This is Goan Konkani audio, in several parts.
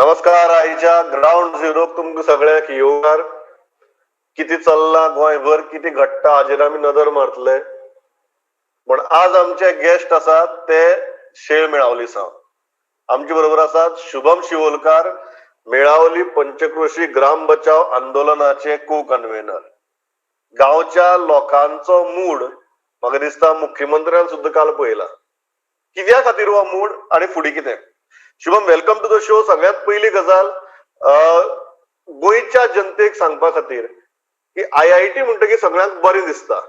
नमस्कार. आयच्या ग्राउंड झिरोक तुमकां सगळ्यांक येवकार. कितें चल्लां गोंयभर, कितें घडटा हाजेर आमी नदर मारतले. पण आज आमचे गेस्ट आसात ते शेळ मेळावली सावन. आमचे बरोबर आसात शुभम शिवोलकार, मेळावली पंचक्रोशी ग्राम बचाव आंदोलनाचे को कन्व्हेनर. गांवच्या लोकांचो मूड म्हाका दिसता मुख्यमंत्र्यान सुद्दां काल पळयला. कित्या खातीर हो मूड आनी फुडें कितें? Shubham, welcome to the show. सगळ्यात पयली गजाल, गोंयच्या जनतेक सांगपा खातीर की आयआयटी म्हणटकीर सगळ्यांक बरें दिसता,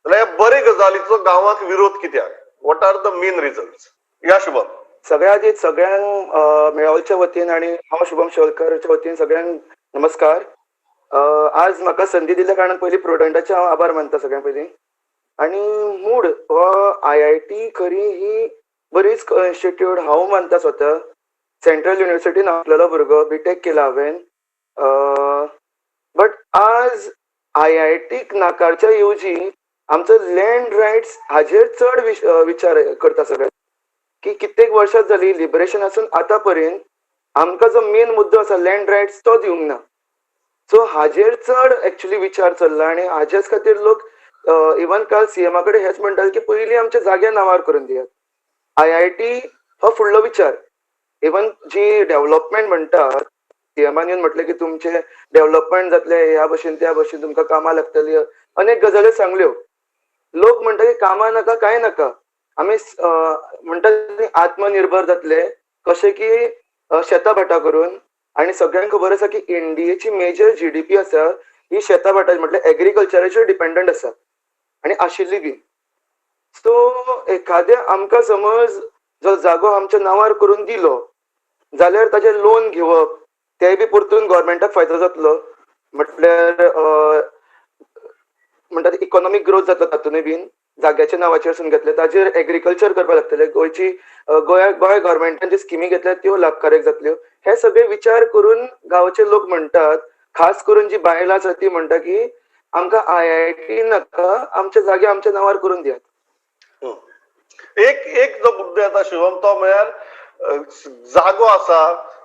जाल्यार ह्या बरे गजालीचो गांवाक विरोध कित्याक? What are the main reasons? या शुभम. सगळ्या आदी सगळ्यांक मेळावलच्या वतीन आनी हांव शुभम शिवोलकरच्या वतीन सगळ्यांक नमस्कार. आज म्हाका संदी दिल्ल्या कारणान पयलीं प्रुडंटाचे हांव आभार मानता सगळ्यां पयलीं. आनी मूड हो आयआयटी खरी ही बरीच इन्स्टिट्यूट हांव मानता स्वता. सेंट्रल युनिवर्सिटीन आपलेलो भुरगो, बीटेक केला हांवें. बट आज आयआयटीक नाकारच्या येवजी आमचो लँड रायट्स हाजेर चड विचार करता सगळे. की कित्येक वर्सां जाली लिबरेशन आसून आतां पर्यंत आमकां जो मेन मुद्दो आसा लँड रायट्स तो दिवंक ना. सो हाजेर चड एक्चुली विचार चल्ला आनी हाजेच खातीर लोक इवन काल सीएमा कडेन हेच म्हणटाले की पयलीं आमच्या जाग्या नांवार करून दियात. आयआयटी हो फुडलो विचार. इवन जी डेव्हलपमेंट म्हणटात, सीएमान येवन म्हटलें की तुमचे डेव्हलपमेंट जातले ह्या भशेन त्या भशेन, तुमकां कामां लागतली, अनेक गजाली सांगल्यो. लोक म्हणटा की कामां नाका, कांय नाका, आमी म्हणटा आत्मनिर्भर जातले कशें की शेतां भाटां करून. आनी सगळ्यांक खबर आसा की इंडियेची मेजर जीडीपी आसा ही शेतां भाटां म्हटल्यार एग्रीकल्चराचेर डिपेंडंट आसा आनी आशिल्ली बी. सो एखाद्या आमकां समज जो जागो आमच्या नांवार करून दिलो जाल्यार ताजें लोन घेवप तें बी परतून गव्हर्मेंटाक फायदो जातलो, म्हटल्यार म्हणटात इकॉनॉमीक ग्रोथ जातलो तातूंतय बीन. जाग्याच्या नांवाचेर सून घेतले ताजेर एग्रीकल्चर करपाक लागतले. गोंयची गोंय गव्हर्मेंटान ज्यो स्किमी घेतल्या त्यो लाभकारक जातल्यो. हे सगळे विचार करून गांवचे लोक म्हणटात, खास करून जी बायलां आसा ती म्हणटा की आमकां आयआयटी नाका, आमचे जागे आमच्या नांवार करून दियात. एक एक जो मुद्दो येता शुभम, तो म्हळ्यार जागो आसा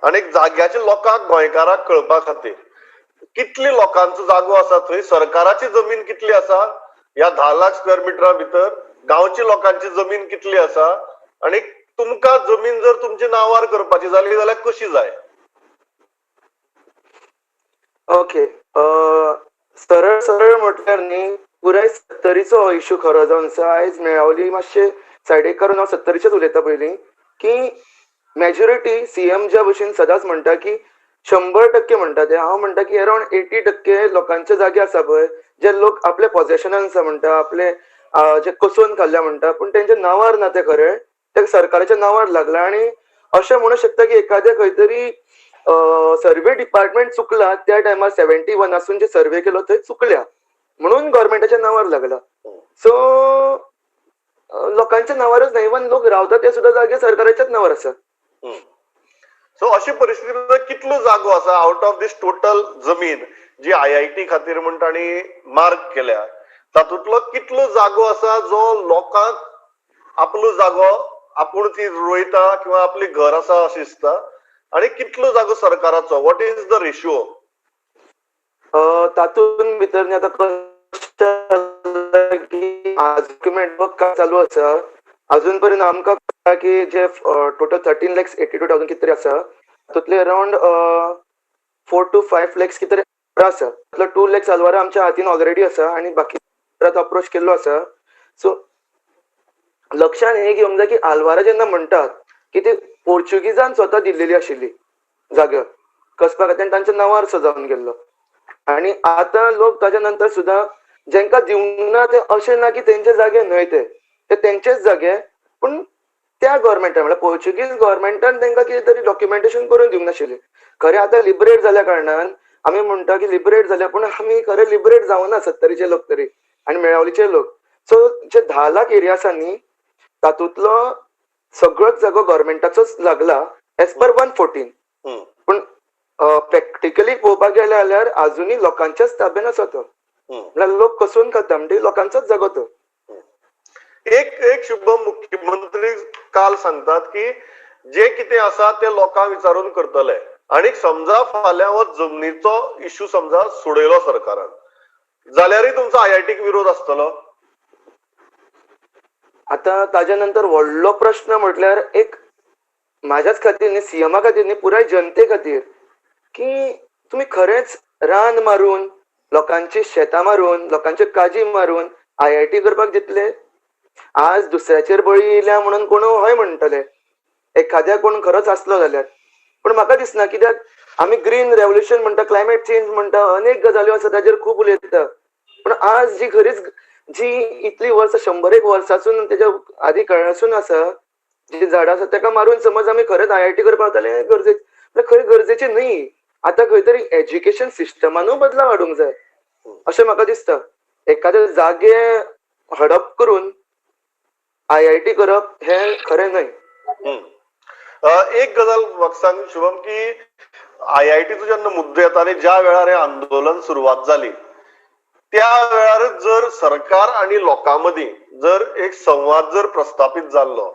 आनी जाग्याचे लोकांक गोंयकाराक कळपा खातीर कितली लोकांचो जागो आसा थंय, सरकाराची जमीन कितली आसा ह्या 10 लाख स्क्वेअर मिटरा भितर, गांवची लोकांची जमीन कितली आसा आनी तुमकां जमीन जर तुमच्या नांवार करपाची जाली जाल्यार कशी जाय? ओके, सरळ सरळ म्हटल्यार न्ही पुराय सत्तरीचो हो इशू खरो जावन आसा. आयज मेळावली मातशें सायडीक करून हांव सत्तरीचेच उलयता पयलीं की मेजॉरिटी सीएम ज्या भशेन सदांच म्हणटा की 100% म्हणटा ते, हांव म्हणटा की अरावंड 80% लोकांचे जागे आसा पळय जे लोक आपले पोजेशनान आसा म्हणटा, आपले जे कसोवन खाल्ल्या म्हणटा, पूण तेंच्या नांवार ना ते खरें, ते सरकाराच्या नांवार लागला. आनी अशें म्हणू शकता की एखाद्या खंय तरी सर्वे डिपार्टमेंट चुकला त्या टायमार 71 आसून जे सर्वे केलो थंय चुकल्या म्हणून गव्हर्मेंटाच्या नांवार लागला. सो लोकांच्या नांवारच न्हय, इवन लोक रावता ते सुद्दां जागे सरकाराच्याच नांवार आसा. सो अशी परिस्थिती कितलो जागो आसा आउट ऑफ these total जमीन जी आयआयटी खातीर म्हण तांणी मार्क केल्या, तातूंतलो कितलो जागो आसा जो लोकांक आपलो जागो आपूण ती रोयता किंवा आपली घर आसा अशें दिसता, आनी कितलो जागो सरकाराचो? What is the ratio? तातूंत भितर न्ही आतां कशें की आर्ग्युमेंट वर्क चालू आसा अजून पर्यंत. आमकां कळटा की जे टोटल 13,82,000 कितें तरी आसा तातूंतले अरावंड 4 to 5 lakhs कितें तरी आसा. तातूंतलो 2 lakhs आल्वारा आमच्या हातीन ऑलरेडी आसा आनी बाकी अप्रोच केल्लो आसा. सो लक्षान हें घेवंक जाय की आल्वारा जेन्ना म्हणटात की ते पोर्चुगीजान स्वता दिल्लेली आशिल्ली जाग्यार कसपा खातीर आनी तांच्या नांवार सजावन गेल्लो. आनी आतां लोक ताच्या नंतर सुद्दां जेंका दिवंक ना ते अशें ना की तेंचे जागे न्हय, ते ते तेंचेच जागे, पूण त्या गव्हर्मेंटान म्हळ्यार पोर्चुगीज गव्हर्मेंटान तेंकां कितें तरी डॉक्युमेंटेशन करून दिवंक नाशिल्लें. खरें आतां लिबरेट जाल्या कारणान आमी म्हणटा की लिबरेट जाल्या, पूण आमी खरें लिबरेट जावना सत्तरीचे लोक तरी आनी मेळावलीचे लोक. सो जे 10 लाख एरिया आसा न्ही तातूंतलो सगळोच जागो गव्हर्मेंटाचोच लागला एज पर 114. पूण प्रॅक्टिकली पळोवपाक गेले जाल्यार आजुनूय लोकांच्याच ताब्यान आसा तो. म्हळ्यार लोक कसून खाता म्हणजे लोकांचोच जागो तो. एक एक शुभम, मुख्यमंत्री काल सांगतात की जे कितें आसा ते लोकांक विचारून करतले. आनी समजा फाल्यां हो जमनीचो इश्यू समजा सोडयलो सरकारान जाल्यारय तुमचो आयआयटीक विरोध आसतलो. आतां ताज्या नंतर व्हडलो प्रश्न म्हटल्यार एक म्हाज्याच खातीर न्ही, सीएमा खातीर न्ही, पुराय जनते खातीर की तुमी खरेंच रान मारून, लोकांची शेतां मारून, लोकांचे काजी मारून आयआयटी करपाक दितले? आज दुसऱ्याचेर बळी येयल्या म्हणून कोण हय म्हणटले, एखाद्या कोण खरोच आसलो जाल्यार. पूण म्हाका दिसना, कित्याक आमी ग्रीन रेवोल्युशन म्हणटा, क्लायमेट चेंज म्हणटा, अनेक गजाल्यो आसा ताजेर खूब उलयता. पूण आज जी खरीच जी इतली वर्सां 100 वर्सांसून तेज्या आदी काळासून आसा जी झाडां आसा ताका मारून समज आमी खरेंच आयआयटी करपाक वताले, हें गरजेचें खरें गरजेचें न्ही. आतां खंय तरी एज्युकेशन सिस्टमानूय बदलाव हाडूंक जाय अशें म्हाका दिसता. एखादे जागे हडप करून आयआयटी करप हें खरें न्हय. एक गजाल म्हाका सांग शुभम, की आयआयटीचो जेन्ना मुद्दो येता आनी ज्या वेळार हें आंदोलन सुरवात जाली त्या वेळारच जर सरकार आनी लोकां मदीं जर एक संवाद जर प्रस्थापीत जाल्लो,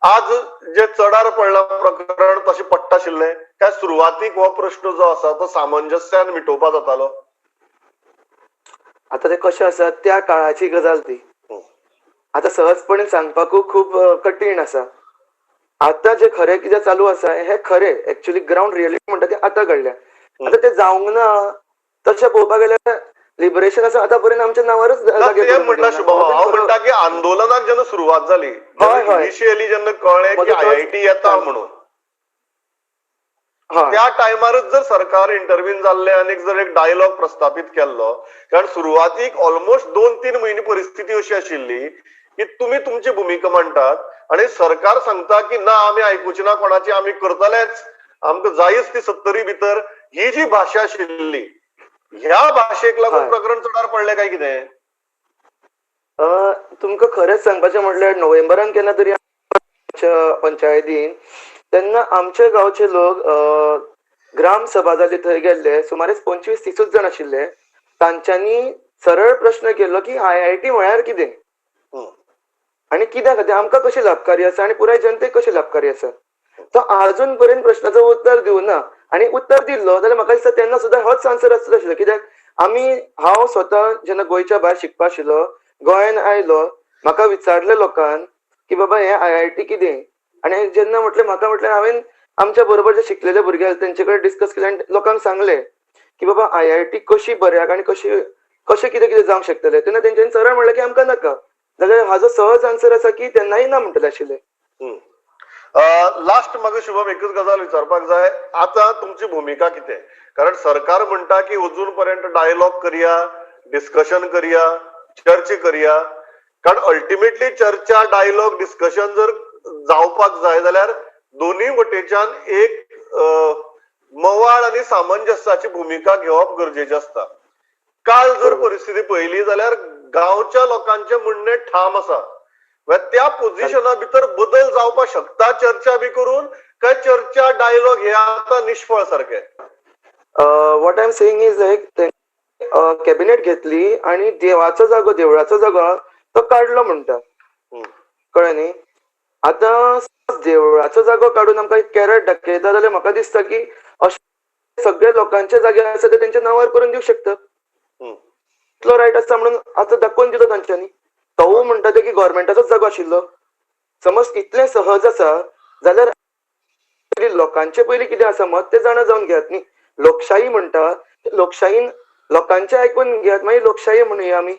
आज जे चडार पडलां प्रकरण तशें पडटा आशिल्लें काय सुरवातीक हो प्रश्न जो आसा तो सामंजस्यान मिटोवपा जातालो? आतां तें कशें आसा, त्या काळाची गजाल ती आतां सहजपणे सांगपाकूय खूब कठीण आसा. आतां जें खरें कितें चालू आसा हें खरें एक्चुअली ग्रावंड रियलिटी म्हणटा तें आतां घडल्या. आतां तें जावंक ना तशें पळोवपाक गेल्यार लिबरेशन आसा आतां पर्यंत आमच्या नांवारच. म्हणटा शुभम, हांव म्हणटा की आंदोलनाक जेन्ना सुरवात जाली, इनिशियली जेन्ना कळ्ळें की आयआयटी येता म्हणून, त्या टायमारच जर सरकार इंटरव्हीन जाल्लें आनी जर एक डायलॉग प्रस्थापीत केल्लो, कारण सुरवातीक ऑलमोस्ट 2-3 म्हयने परिस्थिती अशी आशिल्ली की तुमी तुमची भुमिका मांडटात आनी सरकार सांगता की ना आमी आयकुची ना कोणाची, आमी करतलेच, आमकां जायच ती 70 भितर. ही जी भाशा आशिल्ली ह्या भाशेक लागून प्रकरण चडार पडलें काय कितें? तुमकां खरेंच सांगपाचें म्हटल्यार नोव्हेंबरान केन्ना तरी पंचायतीन तेन्ना आमच्या गांवचे लोक ग्राम सभा जाली थंय गेल्ले, सुमारे 25-30 जाण आशिल्ले. तांच्यांनी सरळ प्रश्न केल्लो की आयआयटी म्हळ्यार कितें आनी कित्या खातीर आमकां कशें लाभकारी आसा आनी पुराय जनतेक कशें लाभकारी आसा. तो आजून पर्यंत प्रश्नाचो उत्तर दिवना आनी उत्तर दिल्लो जाल्यार म्हाका दिसता तेन्ना सुद्दां होच आन्सर आसतलो आशिल्लो. कित्याक आमी, हांव स्वता जेन्ना गोंयच्या भायर शिकपा आशिल्लो, गोंयान आयलो, म्हाका विचारलें लोकान की बाबा हें आयआयटी कितें, आनी जेन्ना म्हटलें म्हाका म्हटलें हांवें आमच्या बरोबर जे शिकलेले भुरगे आसा तेंचे कडेन डिस्कस केलें आनी लोकांक सांगलें की बाबा आयआयटी कशी बऱ्याक आनी कशी कशें कितें कितें जावंक शकतलें. तेन्ना तेंच्यांनी सरळ म्हणलें की आमकां नाका. जाल्यार हाजो सहज आन्सर आसा की तेन्नाय ना म्हणटलें आशिल्लें. लास्ट म्हाका शुभम एकच गजाल विचारपाक जाय, आतां तुमची भुमिका कितें? कारण सरकार म्हणटा की अजून पर्यंत डायलॉग करया, डिस्कशन करया, चर्चा करया, कारण अल्टिमेटली चर्चा, डायलॉग, डिस्कशन जर जावपाक जाय जाल्यार दोनूय वटेच्यान एक मवाळ आनी सामंजस्याची भुमिका घेवप गरजेचें आसता. काल जर परिस्थिती पळयली जाल्यार गांवच्या लोकांचें म्हणणें ठाम आसा, त्या पोझिशना भितर बदल जावपाक शकता चर्चा बी करून, काय चर्चा डायलॉग हे आता निष्फळ सारखे? What I am saying is like cabinet घेतली आणि देवाचो जागो, देवळाचो जागो तो काडलो म्हणटा, कळ्ळें न्ही. आतां देवळाचो जागो काडून आमकां एक कॅरट दाखयता जाल्यार म्हाका दिसता की अशे सगळे लोकांचे जागे आसा ते तेंच्या नांवार करून दिवंक शकता, इतलो रायट आसा म्हणून आतां दाखोवन दिलो तांच्यांनी. तो म्हणटा ते की गव्हर्मेंटाचोच जागो आशिल्लो. समज इतलें सहज आसा जाल्यार लोकांचे पयलीं कितें आसा मत तें जाणा जावन घेयात न्ही. लोकशाही म्हणटा, लोकशाहीन लोकांचे आयकून घेयात, मागीर लोकशाही म्हणुया आमी.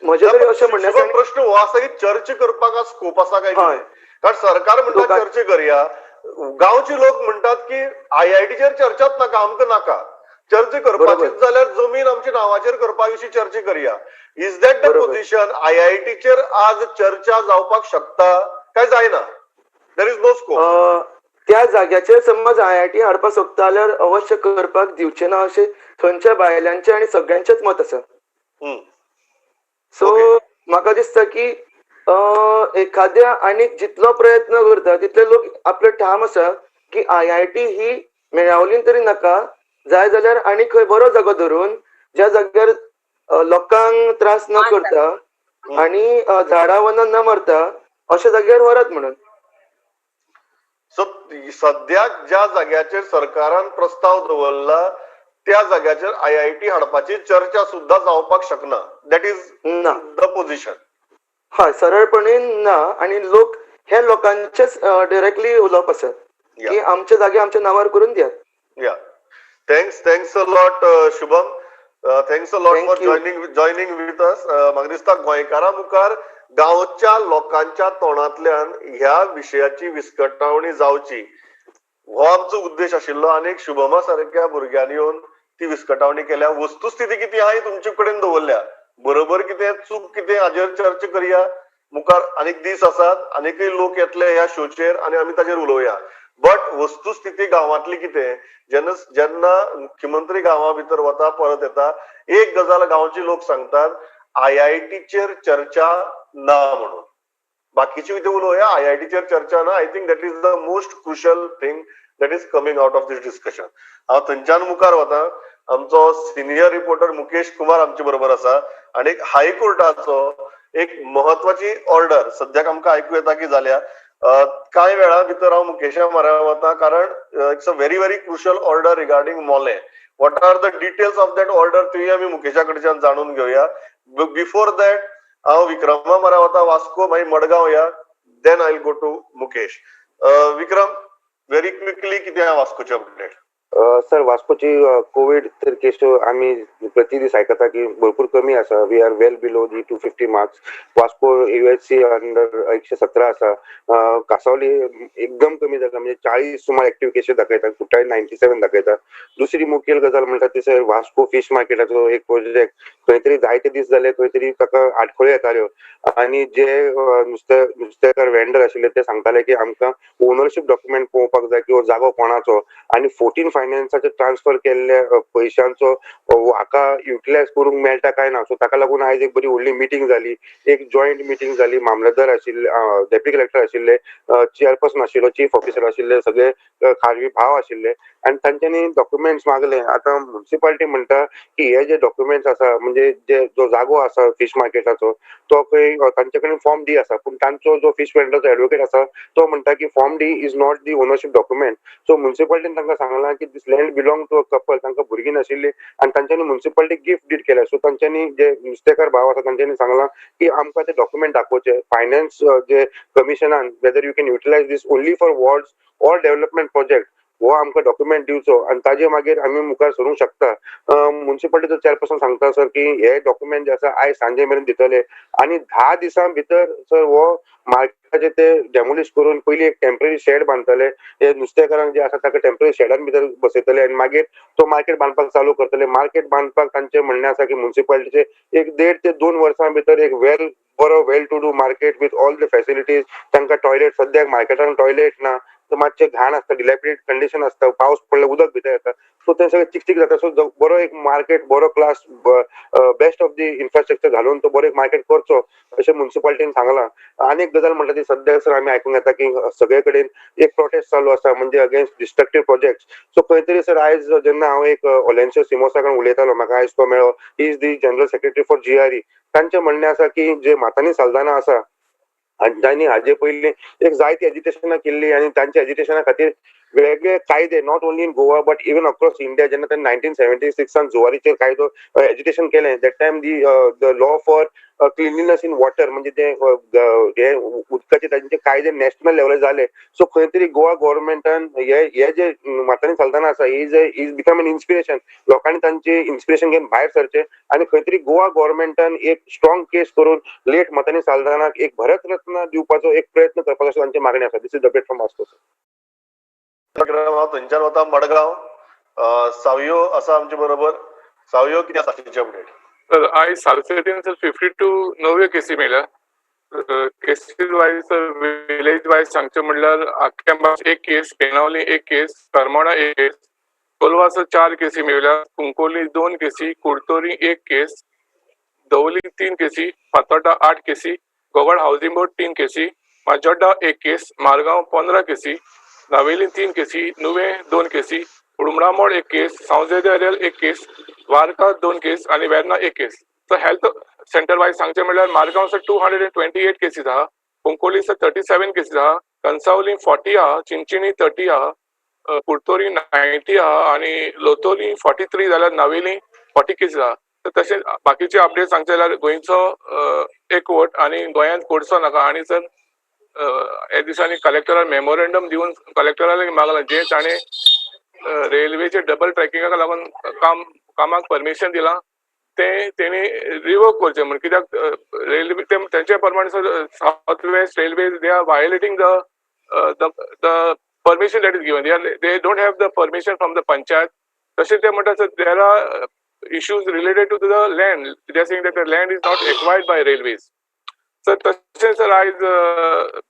म्हजें तरी अशें म्हणणें. प्रश्न हो आसा की चर्चा करपाक स्कोप आसा काय? कारण सरकार म्हणटा चर्चा करया, गांवचे लोक म्हणटात की आयआयटीचेर चर्चाच नाका, आमकां नाका चर्चा करपाचीच जाल्यार जमीन आमच्या नांवाचेर करपा विशीं चर्चा करया. Is that the position? आयआयटीचेर आज चर्चा जावपाक शकता काय जायना? There is no scope. त्या जाग्याचेर समज आयआयटी हाडपाक सोदता जाल्यार अवश्य करपाक दिवचें ना अशें थंयच्या बायलांचें आनी सगळ्यांचेंच मत आसा. सो म्हाका दिसता की एखाद्या आनी जितलो प्रयत्न करता तितले लोक आपले ठाम आसा की आयआयटी ही मेळावलीन तरी नाका, जाय जाल्यार आनी खंय बरो जागो धरून ज्या जाग्यार लोकांक त्रास न करता आनी झाडां वनां न मरता अशा जाग्यार व्हरात म्हणून. सो सद्याक ज्या जाग्याचेर सरकारान प्रस्ताव दवरला त्या जाग्याचेर आयआयटी हाडपाची चर्चा सुद्धा जावपाक शकना. That is ना. The position. हय, सरळपणे ना. आनी लोक हे लोकांचेच डिरेक्टली उलोवप आसा की आमचे जागे आमच्या नांवार करून दियात. Yeah, thanks a lot, Shubham. Thanks a lot Thank for you. joining with us. म्हाका दिसता गोंयकारां मुखार गांवच्या लोकांच्या तोंडांतल्यान ह्या विशयाची विस्कटावणी जावची हो आमचो उद्देश आशिल्लो आनी एक शुभमा सारक्या भुरग्यांनी येवन ती विस्कटावणी केल्या. वस्तुस्थिती कितें आहा ही तुमचे कडेन दवरल्या. बरोबर कितें, चूक कितें, हाजेर चर्चा करया. मुखार आनीक दीस आसात, आनीकय लोक येतले ह्या शोचेर आनी आमी ताजेर उलोवया. बट वस्तुस्थिती गांवांतली कितें, जेन्ना जेन्ना मुख्यमंत्री गांवा भितर वता, परत येता, एक गजाल गांवचे लोक सांगतात, आयआयटीचेर चर्चा ना म्हणून. बाकीची कितें उलोवया, आयआयटीचेर चर्चा ना. I think that is the most crucial thing that is coming out of this discussion. हांव थंयच्यान मुखार वता. आमचो सिनियर रिपोर्टर मुकेश कुमार आमचे बरोबर आसा आनी हायकोर्टाचो एक महत्वाची ऑर्डर सद्याक आमकां आयकू येता की जाल्या. कांय वेळा भितर हांव मुकेशा म्हऱ्यान वता, कारण it's a very very crucial order regarding Mollem. What are the details of that order, ती आमी मुकेशा कडच्यान जाणून घेवया. बिफोर that हांव विक्रमा म्हऱ्यान वता वास्को, मागीर मडगांव या, then I go to Mukesh. Vikram, very quickly, कितें आहा वास्कोचे अपडेट? सर, वास्कोची कोविड तर केस आमी प्रति दीस आयकता की भरपूर कमी आसा. We are well below the 250 marks. Vasco UHC under 117 आसा. कासावली एकदम कमी जाला, म्हणजे 40 सुमार एक्टिव्ह केसीस दाखयता, कुठ्ठाळी 97 दाखयता. दुसरी मुखेल गजाल म्हणटा ती सर, वास्को फिश मार्केटाचो एक प्रोजेक्ट खंय तरी जायते दीस जाले खंय तरी ताका आडखळी येताल्यो आनी जे नुस्तेकार वेंडर आशिल्ले ते सांगताले की आमकां ओनरशीप डॉक्युमेंट पळोवपाक जाय की हो जागो कोणाचो आनी 14 फायनान्साचे ट्रान्सफर केल्ले पयशांचो हाका युटिलायज करूंक मेळटा काय ना. सो ताका लागून आयज एक बरी व्हडली मिटींग जाली, एक जॉयंट मिटींग जाली. मामलेदार आशिल्ले, डेप्युटी कलेक्टर आशिल्ले, चेअरपर्सन आशिल्लो, चीफ ऑफिसर आशिल्ले, सगळे खारवी भाव आशिल्ले आनी तांच्यांनी डॉक्युमेंट्स मागले. आतां मुन्सिपालिटी म्हणटा की हे जे डॉक्युमेंट्स आसा, म्हणजे जे जो जागो आसा फिश मार्केटाचो, तो खंय तांचे कडेन फॉर्म डी आसा, पूण तांचो जो फिश वेंडराचो एडवोकेट आसा तो म्हणटा की Form D is not the ownership document. So मुन्सिपालिटीन तांकां सांगलां की this land belong to a couple, तांकां भुरगीं नाशिल्लीं आनी तांच्यांनी मुन्सिपालिटी गिफ्ट did केल्या. सो तांच्यांनी, जे नुस्तेकार भाव आसा तांच्यांनी सांगलां की आमकां ते डॉक्युमेंट दाखोवचे फायनान्स जे कमिशनान, whether you can utilize this only for wards or development project, हो आमकां डॉक्युमेंट दिवचो आनी ताजे मागीर आमी मुखार सरूंक शकता. मुन्सिपालिटीचो चेअरपर्सन सांगता सर की हे डॉक्युमेंट जे आसा आयज सांजे मेरेन दितले आनी 10 दिसां भितर सर हो मार्केटाचे ते डेमोलिश करून पयली एक टेम्पररी शेड बांदतले. हे नुस्तेकारांक जे आसा ताका टेम्पररी शेडान भितर बसयतले आनी मागीर तो मार्केट बांदपाक चालू करतले. मार्केट बांदपाक तांचें म्हणणें आसा की मुन्सिपालिटीचे एक 1.5 ते 2 वर्सां भितर एक वेल बरो well to do market with all the facilities. तांकां टॉयलेट, सद्याक मार्केटान टॉयलेट ना, तर मातशें घाण आसता, डिलॅपिडेट कंडिशन आसता, पावस पडल्यार उदक भितर येता, सो तें सगळें चिकचीक जाता. सो बरो एक मार्केट, बरो class, best of the infrastructure घालून तो बरो एक मार्केट करचो अशें मुन्सिपालिटीन सांगलां. आनी एक गजाल म्हणटा ती सद्याक सर आमी आयकूंक येता की सगळे कडेन एक प्रोटेस्ट चालू आसा, म्हणजे अगेन्स्ट डिस्ट्रक्टीव प्रोजेक्ट. सो खंय तरी सर आयज जेन्ना हांव एक ओलेन्सियो सिमोसा कडेन उलयतालो, म्हाका आयज तो मेळ्ळो, he is the general secretary for GRE. तांचें म्हणणें आसा की जे मातानी साल्दाना आसा आनी तांणी हाजे पयलीं एक जायती एजिटेशनां केल्ली आनी तांच्या एजिटेशना खातीर वेगळे कायदे, not only in Goa but even across India, जेन्ना तांणी 1976 जुवारीचेर कायदो एजिटेशन केलें, that time the law for cleanliness in water, म्हणजे ते हे उदकाचे तांचे कायदे नॅशनल लेवलार जाले. सो खंय तरी गोवा गव्हर्मेंटान हे जे मातानी साल्दाना आसा is become an inspiration. लोकांनी तांचे इन्स्पिरेशन घेवन भायर सरचे आनी खंय तरी गोवा गव्हर्मेंटान एक स्ट्रॉंग केस करून लेट मातानी साल्दानाक एक भारत रत्न दिवपाचो एक प्रयत्न करपाचो अशें तांची मागणी आसा. This is update from Vasco, sir. हांव थंयच्यान वता मडगांव. सावयो आसा आमचे बरोबर. सावयो, कितें आसा अपडेट? सर, आयज सालसेटीन सर 52 नव्यो केसी मेळ्ळ्या. Cases wise sir, village wise सांगचें म्हणल्यार आक्यां एक केस, बेनावली एक केस, करमोडा एक केस, कोलवा सर चार केसी मेळ्ळ्या, कुंकोली दोन केसी, कुडतोरी एक केस, दवली तीन केसी, फातोर्डा आठ केसी, गोगड हावसिंग बोर्ड तीन केसी, माजोड्डा एक केस, मारगांव 15 केसी, नावेली तीन केसी, नुवें दोन केसी, उडमडामोड एक केस, सांवजे एक केस, वारका दोन केस आनी वेर्ना एक केस. सो हेल्थ सेंटर वायज सांगचें म्हणल्यार मारगांव sir 228 cases आहा, कुंकोली सर 37 केसीस आहा. कंसावली 40 आहा, चिंचिणी 30 आहा, कुडतोरी 90 आहा आनी लोतोली 43 जाल्यार नावेली 40 केसीस आहा. तर तशें बाकीचे अपडेट सांगचे जाल्यार गोंयचो एकवट आनी गोंयांत कोडसो नाका. आनी सर हे दिसांनी कलेक्टरान मेमोरेंडम दिवन कलेक्टराक मागलां जे ताणें रेल्वेचे डबल ट्रॅकिंगाक लागून कामाक परमिशन दिलां ते तेणी रिवोक करचें म्हण. कित्याक रेल्वे तेंचे प्रमाणे sir South West Railway they are violating the permission that is given. They don't have the permission from the panchayat. तशें ते म्हणटा sir there are issues related to the land. They are saying that the land is not acquired by railways. Sir तशें सर आयज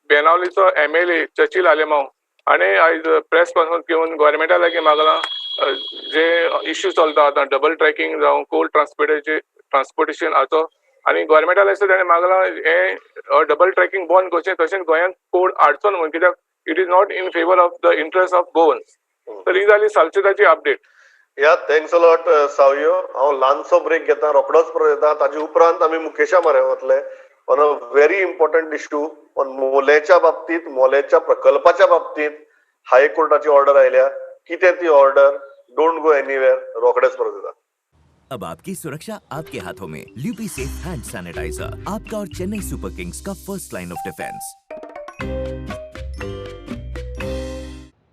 बेनावलीचो MLA चर्चिल आलेमाव हाणें आयज प्रेस कॉन्फरन्स घेवन गव्हर्मेंटा लागीं मागलां जे इश्यू चलता आतां डबल ट्रॅकिंग जावं कोल ट्रान्सपोर्टेशन हाचो, आनी गव्हर्मेंटा लागीं ताणें मागलां हें डबल ट्रॅकिंग बंद करचें, तशेंच गोंयांत कोड हाडचो न्हू म्हणून, कित्याक it is not in favour of the interest of Goans. तर ही जाली सालसेताची update. Yeah, thanks a lot Savio. हांव ल्हानसो ब्रेक घेता, रोखडोच परत येता. ताजे उपरांत आमी मुकेशा म्हऱ्यान वतले on a very important issue on मोलेच्या बाबतींत, मोलेच्या प्रकल्पाच्या बाबतींत हायकोर्टाची ऑर्डर आयल्या. कितें ती ऑर्डर? Don't go anywhere, रोखडेच परत येता. अब आपकी सुरक्षा आपके हाथों में. ल्यूपी सेफ हैंड सैनिटाइजर, आपका और चेन्नई सुपर किंग्स का फर्स्ट लाइन ऑफ डिफेंस.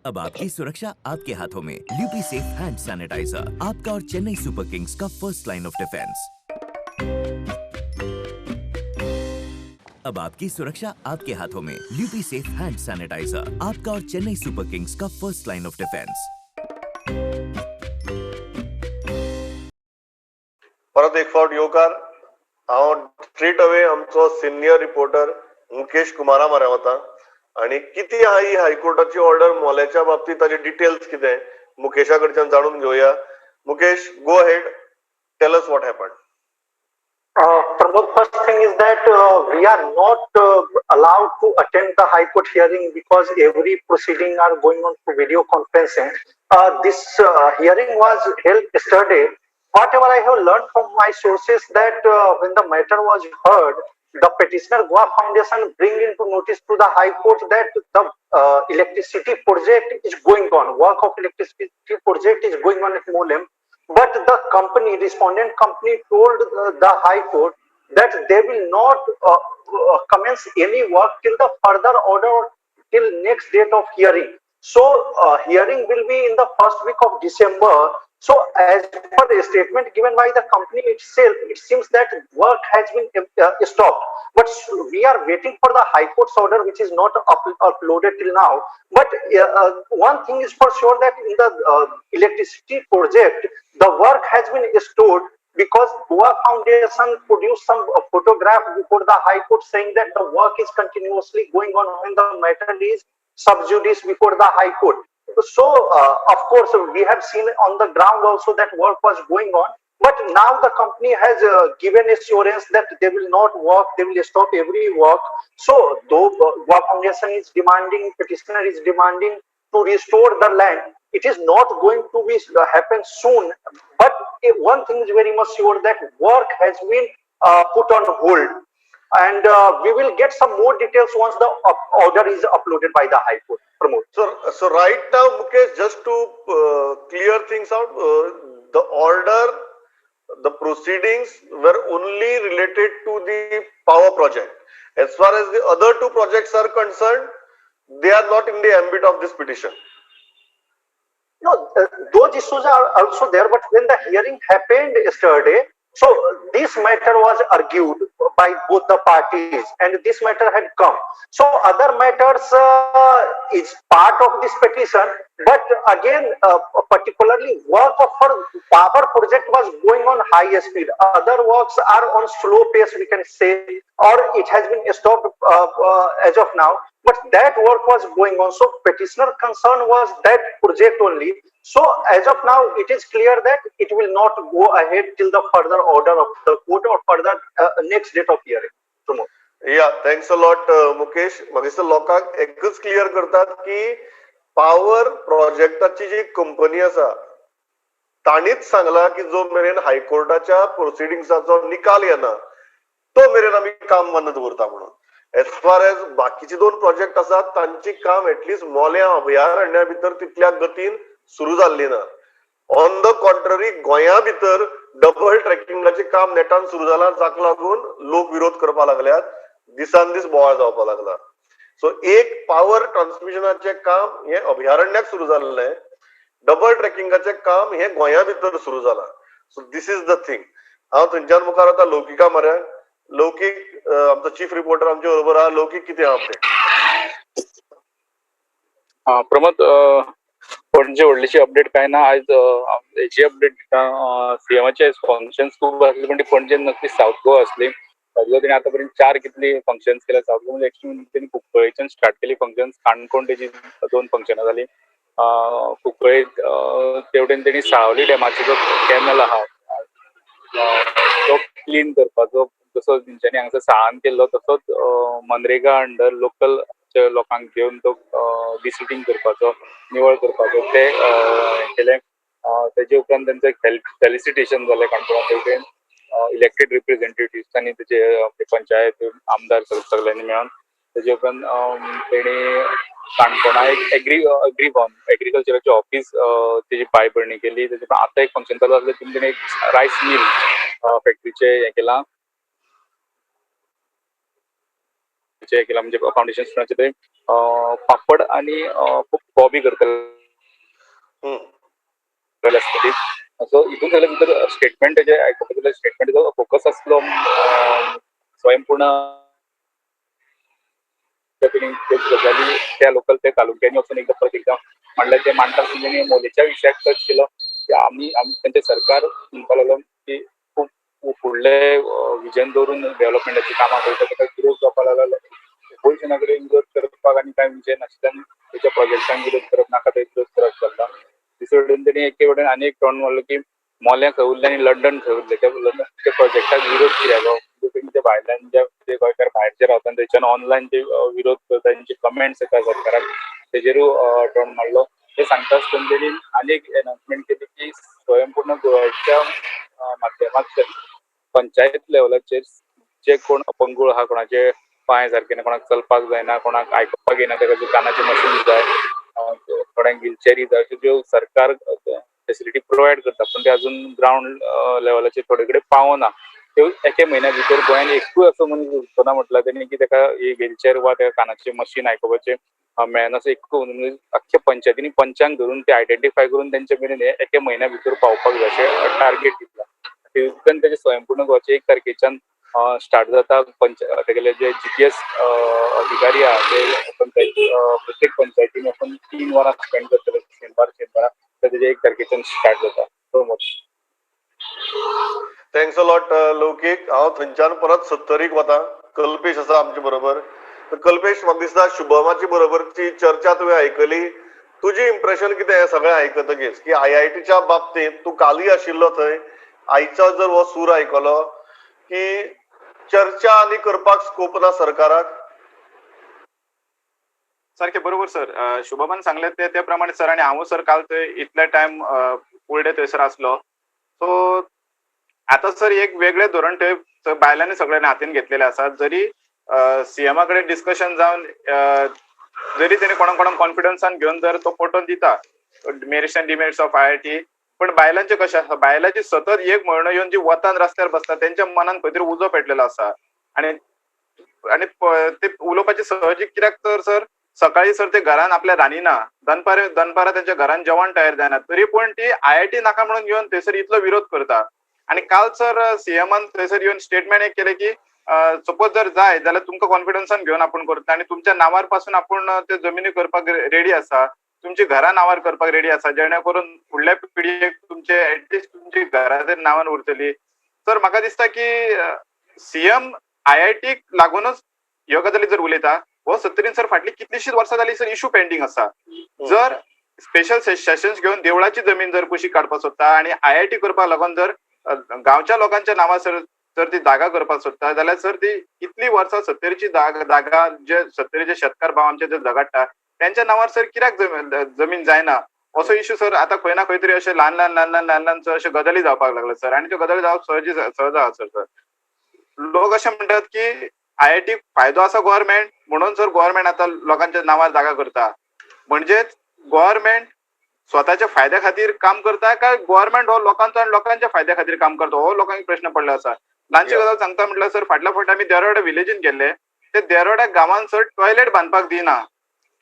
अब आपकी सुरक्षा आपके हाथों में. ल्यूपी सेफ हैंड सैनिटाइजर, आपका और चेन्नई सुपर किंग्स का फर्स्ट लाइन ऑफ डिफेंस. अब आपकी सुरक्षा आपके हाथों में. ल्यूपी सेफ हैंड सैनिटाइजर, आपका और चेन्नई सुपर किंग्स का फर्स्ट लाइन ऑफ डिफेंस. परत एक फावट येवकार. हांव स्ट्रेट अवे आमचो सिनियर रिपोर्टर मुकेश कुमारा म्हऱ्यान वता आनी कितें आहा ही हायकोर्टाची ऑर्डर मोल्याच्या बाबतींत, ताचे डिटेल्स कितें मुकेशा कडच्यान जाणून घेवया. Mukesh, go ahead, tell us what happened. Pramod, first thing is that we are not allowed to attend the High Court hearing because every proceeding are going on through video conferencing. This hearing was held yesterday. Whatever I have learned from my sources that when the matter was heard, the petitioner Goa Foundation bring into notice to the High Court that the electricity project is going on, work of electricity project is going on at Mollem. But the company, respondent company, told the High Court that they will not commence any work till the further order or till next date of hearing. So hearing will be in the first week of December. So as per the statement given by the company itself, it seems that work has been stopped. But we are waiting for the High Court's order, which is not uploaded till now. But one thing is for sure that in the electricity project, the work has been stored because Goa Foundation produced some photograph before the High Court saying that the work is continuously going on when the matter is sub judice before the High Court. So, of course, we have seen on the ground also that work was going on. But now the company has given assurance that they will not work, they will stop every work. So, though Goa Foundation is demanding, petitioner is demanding to restore the land, it is not going to be happen soon. But one thing is very much sure that work has been put on hold. And we will get some more details once the order is uploaded by the High Court. Pramod. So right now, Mukesh, just to clear things out, the order, the proceedings were only related to the power project. As far as the other two projects are concerned, they are not in the ambit of this petition. No, those issues are also there, but when the hearing happened yesterday, so this matter was argued by both the parties and this matter had come. So other matters is part of this petition, but again, particularly work of power project was going on high speed. Other works are on slow pace, we can say, or it has been stopped as of now. But that work was going on. So petitioner concern was that project only. So as of now, it is clear that it will not go ahead till the further order of the court or further next date of hearing. Pramod. Yeah, thanks a lot, Mukesh. म्हाका लोकांक एकच क्लियर करतात की पावर प्रोजेक्टाची जी कंपनी आसा तांणीच सांगला की जो मेरेन हायकोर्टाच्या प्रोसिडिंग्साचो निकाल येना तो मेरेन आमी काम बंद दवरता म्हणून. एज फार एज बाकीचे दोन प्रोजेक्ट आसात तांची काम एटलिस्ट मोल्यां अभयारण्या भितर तितल्या गतीन सुरू जाल्ली ना. ऑन the contrary गोंया भितर डबल ट्रॅकिंगाचें काम नेटान सुरू जालां, जाका लागून लोक विरोध करपाक लागल्यात, दिसान दीस बोवाळ जावपाक लागला. सो एक पावर ट्रान्समिशनाचें काम हें अभयारण्याक सुरू जाल्लें, डबल ट्रॅकिंगाचें काम हें गोंया भितर सुरू जालां. So this is the thing. हांव थंयच्यान मुखार वता लौकिका मरे. लौकीक आमचो चीफ रिपोर्टर आमचे बरोबर आहा. लौकीक, कितें अपडेट? प्रमोद, पणजे व्हडलीशी अपडेट काय ना आयज. हेची अपडेट दिता, सीएमाचे फंक्शन्स खूब आसले, पण ती पणजेन नसली, सावथ गोवा आसली. सावथ गोवा तेणी आतां पर्यंत चार कितली फंक्शन्स केल्या. सावथ गोवा म्हणजे एक्चुअली तेणी कुंकळेच्यान स्टार्ट केली फंक्शन्स, काणकोण तेजी दोन फंक्शनां जाली. कुंकळे तेवटेन तेणी साळावली डॅमाचो जो कॅनल आहा तो क्लीन करपाचो, जसो तेंच्यांनी हांगासर साळान केल्लो तसोच मनरेगा अंडर लोकल लोकांक घेवन तो डिसिल्टींग करपाचो, निवळ करपाचो ते केलें. तेजे उपरांत तेंचें फेलिसिटेशन जालें काणकोणा तेवटेन इलेक्टेड रिप्रेझेंटेटिव्स आनी तेजे पंचायत आमदार सगळ्यांनी मेळोन. तेजे उपरांत तेणी काणकोणा एक एग्री एग्री फॉर्म एग्रीकल्चराचें ऑफीस तेजी पांयभरणी केली. तेजे उपरांत आतां एक फंक्शन चालू आसलें, तितून तेणी एक रायस मिल फॅक्टरीचें हें केलां, केलां म्हणजे फावंडेशन स्टोनाचें ते पापड आनी फोव बी करतले आसतली. सो हितून सगळे भितर स्टेटमेंट तेजे आयकुपाक जाल्यार स्टेटमेंटाचो फोकस आसलो स्वयंपूर्ण. त्यो गजाली त्या लोकल त्या तालुक्यांनी वचून एकदां परत एकदां म्हणल्यार ते मांडटा आसतना तेणी मोलेच्या विशयाक टच केलो की आमी आमी तेंचें सरकार म्हणपाक लागलो की खूब फुडले विजन दवरून डेव्हलपमेंटाची कामां करता, ताका विरोध जावपाक लागलो. ओपोजिशना कडेन विरोध करपाक आनी कांय विशय नाशिल्ल्यान तेच्या प्रोजेक्टांक विरोध करप, नाका ते विरोध करप चल्ला. दुसरे वटेन तेणी एके वटेन आनी एक टर्न मारलो की मोल्यां खंय उरलें आनी लंडन खंय उरलें, त्या लंडन त्या प्रोजेक्टाक विरोध कित्याक ते भायल्यान जे गोंयकार भायर जे रावता थंयच्यान ऑनलायन जे विरोध करता, तेंचे कमेंट्स येता सरकाराक, तेजेरूय टर्न मारलो. ते सांगता आसतना तेणी आनी एक एनाउन्समेंट केली की स्वयंपूर्ण गोव्याच्या माध्यमांतल्यान पंचायत लेवलाचेर जे कोण अपंगूळ आहा, कोणाचे पांय सारके ना, कोणाक चलपाक जायना, कोणाक आयकुपाक येना, ताका कानाचे मशीन जाय, थोड्यांक व्हिलचेरी जाय, अश्यो ज्यो सरकार फेसिलिटी प्रोवायड करता पण ते अजून ग्रावंड लेवलाचेर थोडे कडेन पावना, त्यो एके म्हयन्या भितर गोंयान एकूय असो मनीस उरचो ना म्हटल्यार तेणी की ताका व्हिलचेर वा ताका कानाचें मशीन आयकुपाचें मेळना. असो एकूय अख्ख्या पंचायतींनी पंचांक धरून ते आयडेंटिफाय करून तेंचे मेरेन हे एके म्हयन्या भितर पावपाक जाय अशें टार्गेट दितला. तितून तेजें स्वयंपूर्ण गोवाचे 1 तारखेच्यान स्टार्ट जाता. तेगेले जे जीपीएस अधिकारी आहा ते पंचायत प्रत्येक पंचायतीन वचून 3 वरां स्पेंड करतले शेनवार शेनवारा, तर तेजे 1 तारखेच्यान स्टार्ट जाता. प्रमोद. Thanks a lot लौकीक. हांव थंयच्यान परत सत्तरीक वता. कल्पेश आसा आमचे बरोबर. कल्पेश, म्हाका दिसता शुभमाची बरोबरची चर्चा तुवें आयकली, तुजी इम्प्रेशन कितें हें सगळें आयकतकीच की आयआयटीच्या बाबतींत तूं कालूय आशिल्लो थंय, आयचो जर हो सूर आयकलो की चर्चा आनी करपाक स्कोप ना सरकाराक? सारकें बरोबर सर, शुभमान सांगलें ते त्या प्रमाणे सर. आनी हांवूय सर काल थंय इतले टायम फूल डे थंयसर आसलो. सो आतां सर एक वेगळें धोरण थंय बायलांनी सगळ्यांनी हातीन घेतलेलें आसा. जरी सीएमा कडेन डिस्कशन जावन जरी तेणी कोणाक कोणाक कॉन्फिडन्सान घेवन जर तो पटोवन दिता merits and demerits of IIT, पण बायलांचें कशें आसा, बायलांची सतत एक म्हयनो येवन जी वतान रस्त्यार बसता तेंच्या मनान खंय तरी उजो पेटलेलो आसा. आनी आनी ते उलोवपाची सहजीक कित्याक तर सर सकाळी सर ते घरान आपल्या रांदिना, दनपारां तेंच्या घरान जेवण तयार जायना, तरी पूण ती आयआयटी नाका म्हणून घेवन थंयसर इतलो विरोध करता. आनी काल सर सीएमान थंयसर येवन स्टेटमेंट एक केलें की सपोज जर जाय जाल्यार तुमकां कॉन्फिडन्सान घेवन आपूण करता आनी तुमच्या नांवार पासून आपूण त्यो जमिनी करपाक रेडी आसा, तुमची घरां नांवार करपाक रेडी आसा, जेणे करून फुडल्या पिळगेक तुमचे एटलिस्ट तुमची घरां तरी नांवान उरतली. सर म्हाका दिसता की सीएम आयआयटीक लागूनच ह्यो गजाली जर उलयता, हो सत्तरीन सर फाटली कितलीशीच वर्सां जाली सर इशू पेंडींग आसा. जर स्पेशल सेशन्स घेवन देवळाची जमीन जर कुशीक काडपाक सोदता आनी आयआयटी करपाक लागून जर गांवच्या लोकांच्या नांवार सर जर ती जागा करपाक सोदता जाल्यार सर ती इतली वर्सां सत्तरीची जागा जे सत्तरीचे शेतकार भाव आमचे जे झगडटा त्यांच्या नांवार सर कित्याक जमीन जायना असो इशू सर आतां खंय ना खंय तरी अशे ल्हान ल्हान ल्हान ल्हान ल्हान ल्हान सर अश्यो गजाली जावपाक लागले सर. आनी त्यो गजाली जावप सहज आसा सर. लोक अशें म्हणटात की आयआयटी फायदो आसा गव्हर्मेंट म्हणून सर गव्हर्मेंट आतां लोकांच्या नांवार जागा करता. म्हणजेच गव्हर्मेंट स्वताच्या फायद्या खातीर काम करता काय गव्हर्मेंट हो लोकांचो आनी लोकांच्या फायद्या खातीर काम करता, हो लोकांक प्रश्न पडलो आसा. ल्हानशी गजाल सांगता म्हटल्यार सर, फाटल्या फावट आमी देरोडा विलेजीन गेल्ले, ते देरोडा गांवान सर टॉयलेट बांदपाक दिना.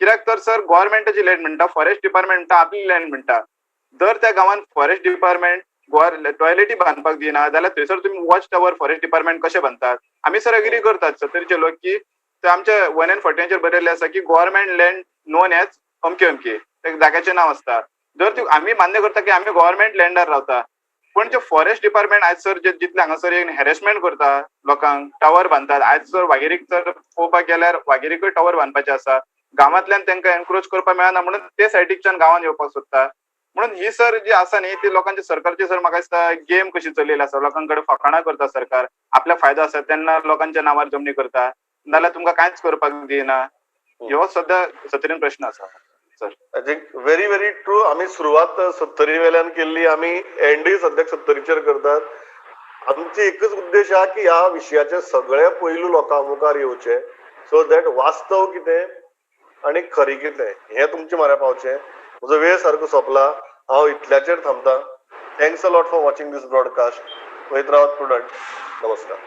कित्याक तर सर गव्हर्मेंटाची लँड म्हणटा, फॉरेस्ट डिपार्टमेंट म्हणटा, आपली लँड म्हणटा. जर त्या गांवान फॉरेस्ट डिपार्टमेंट टॉयलेटी बांदपाक दिना जाल्यार थंयसर तुमी वॉच टावर फॉरेस्ट डिपार्टमेंट कशें बांदतात? आमी सर एग्री करतात सत्तरीचे लोक की ते आमच्या 1 and 14चेर बरयल्ले आसा की गव्हर्मेंट लँड नोन एज अमके अमके ते जाग्याचें नांव आसता. जर ती आमी मान्य करता की आमी गव्हर्मेंट लँडार रावता, पण जे फॉरेस्ट डिपार्टमेंट आयज सर जे जितले हांगासर एक हॅरेसमेंट करता लोकांक, टावर बांदतात. आयज सर वागेरीक जर पळोवपाक गेल्यार वागेरीकूय टावर बांदपाचे आसा, गांवांतल्यान तांकां एनक्रोच करपाक मेळना म्हणून ते सायडीकच्यान गांवांत येवपाक सोदता. म्हणून ही सर जी आसा न्ही ती लोकांची सरकारची सर म्हाका दिसता गेम कशी चलयली आसा, लोकां कडेन फकाणां करता सरकार, आपल्या फायदो आसा तेन्ना लोकांच्या नांवार जमनी करता, नाल्यार तुमकां कांयच करपाक दिना. ह्यो सद्या सत्तरीन प्रश्न आसा sir. I think very very true. आमी सुरवात सत्तरी वेल्यान केल्ली, आमी एंडूय सद्याक सत्तरीचेर करतात. आमची एकच उद्देश आहा की ह्या विशयाचे सगळे पैलू लोकां मुखार येवचे, सो that वास्तव कितें आनी खरी कितें हें तुमचे म्हऱ्या पावचें. म्हजो वेळ सारको सोंपला, हांव इतल्याचेर थांबता. Thanks a lot for watching this broadcast. पळयत रावात प्रुडंट. नमस्कार.